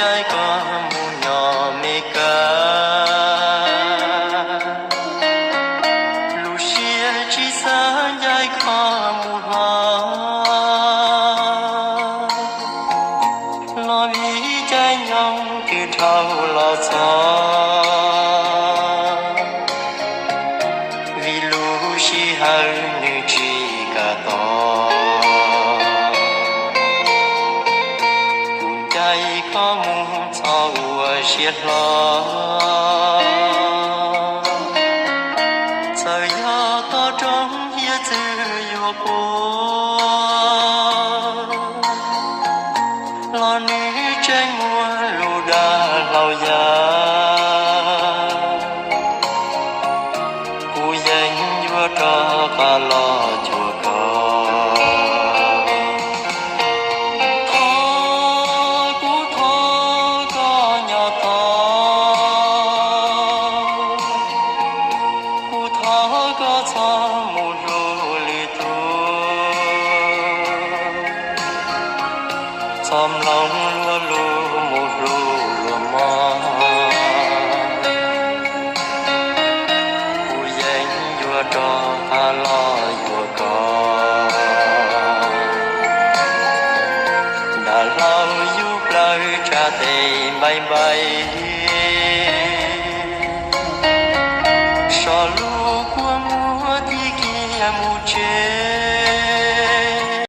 ncaim koj mus nyob Mes Kas, lub siab tsis xav ncaim koj mus hlo, los vim caij nyoog twb dhau los txog, vim lub sij hawm nws tsis kam tos. Kuv ncaim koj mus txhob ua siab hlo, txawm yog toj roob hiav txwv yuav quas, los nws tseem muaj lus dag hlau ya, kuv yeej yuav rov qab los cuag koj. Thov, kuv thov koj nyob tos, kuv thov koj txhob mus hlub lwm tus, txhob mloog luag lus mus hlub luag mog. Kuv yeej yuav rov qab los yuav koj. Nram hlau yus plawv tsa tes npai npai,